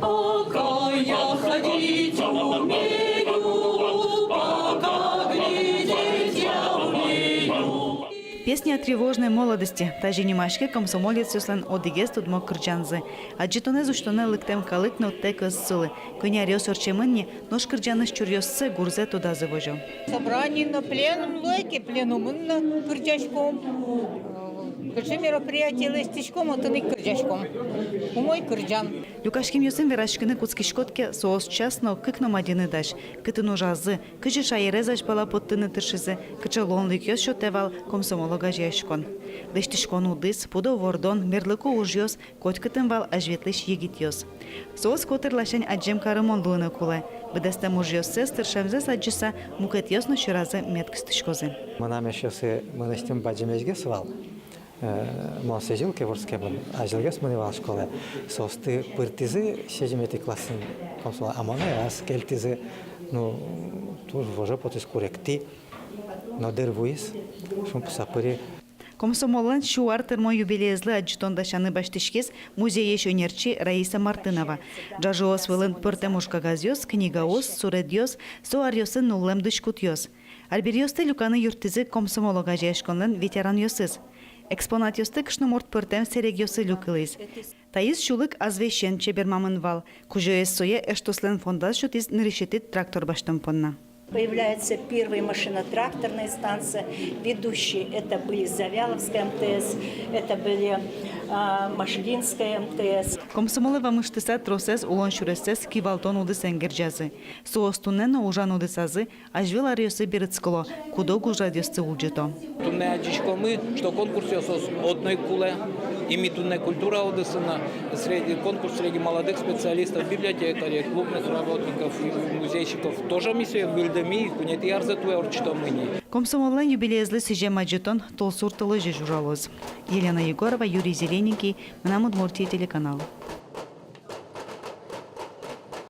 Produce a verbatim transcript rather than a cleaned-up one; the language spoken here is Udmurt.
Пока я ходить умею, пока глядеть я умею. «Песня о тревожной молодости» — тазьы нимаське комсомолецъёслэн одӥгез тодмо кырӟанзы. Адӟытонэз усьтонэ лыктэм калык но тэк ӧз сылы. Кӧня аръёс ортчемын ни, нош кырӟанэз чуръёссэ гурзэ тодазы возё. Собрание но, пленум луэ ке, пленумын но кырӟаськом. Кыӵе мероприятие лэсьтӥськом, отын ик кырӟаськом. Умой кырӟан. Люкаськемъёсын вераськыны кутскиськод ке, соос час но, кык но мадьыны дась. Кытын ужазы, кызьы шаерез азьпала поттыны тыршизы, кыӵе луонлыкъёс сётэ вал комсомол огазеяськон. Лэсьтӥськон удыс, пудо вордон, мерлыко ужъёс — котькытын вал азьветлӥсь егитъёс. Соос котыр ласянь адӟем карымон луыны кулэ. Быдэстэм ужъёссэс, тыршемзэс адӟыса, мукетъёс но сьӧразы мед кыстӥськозы. Мынам эшъёсы мынэсьтым бадӟымесь гес вал. Э, мон сӥзьыл ке вордскемын, азьлогес мынӥ вал школае. Соосты пыртӥзы сизьыметӥ классын комсомолэ, а монэ ас кельтӥзы. Ну, туж вожо потӥз, куректӥ, но дыр вуиз, шумпотыса пыри. Комсомоллэн сю ар тырмо юбилеезлы адӟытон дасяны басьтӥськиз музеесь ӧнерчи Раиса Мартынова. Ӝажыос вылын пӧртэм ужкагазъёс, книгаос, суредъёс, со аръёсы нуллэм дӥськутъёс. Арбериосты люканы юрттӥзы комсомол огазеяськонлэн ветеранъёсыз. Экспонатъёсты кышномурт пӧртэм сэрегъёсы люкылӥз. Таиз сюлык азвесен чебермамын вал. Кузёез сое эштослэн фондаз сётӥз нырысетӥ трактор басьтон понна. Появляется первая машино-тракторная станция. Ведущие это были Завьяловская МТС, это были, а, Машгинская МТС. Комсомолэ вамыштыса, тросэз улон сюрессэс кивалтон удысэн герӟазы. Соос туннэ но ужан удысазы азьвыл аръёсы берытскыло, куд-ог ужрадъёсты улӟыто. Туннэ адӟиськомы, что конкурсъёс одно ик кулэ, и ми туннэ культура удысын, среди, конкурс среди молодых специалистов, библиотекарей, клубных работников и музейщиков тоже ми сое выльдӥмы, куинетӥ арзэ туэ ортчытомы ни. Комсомоллэн юбилеезлы сӥзем адӟытон толсур толэзьысь ужалоз. Елена Егорова, Юрий Зелененький, «Мынам Удмуртие» телеканал.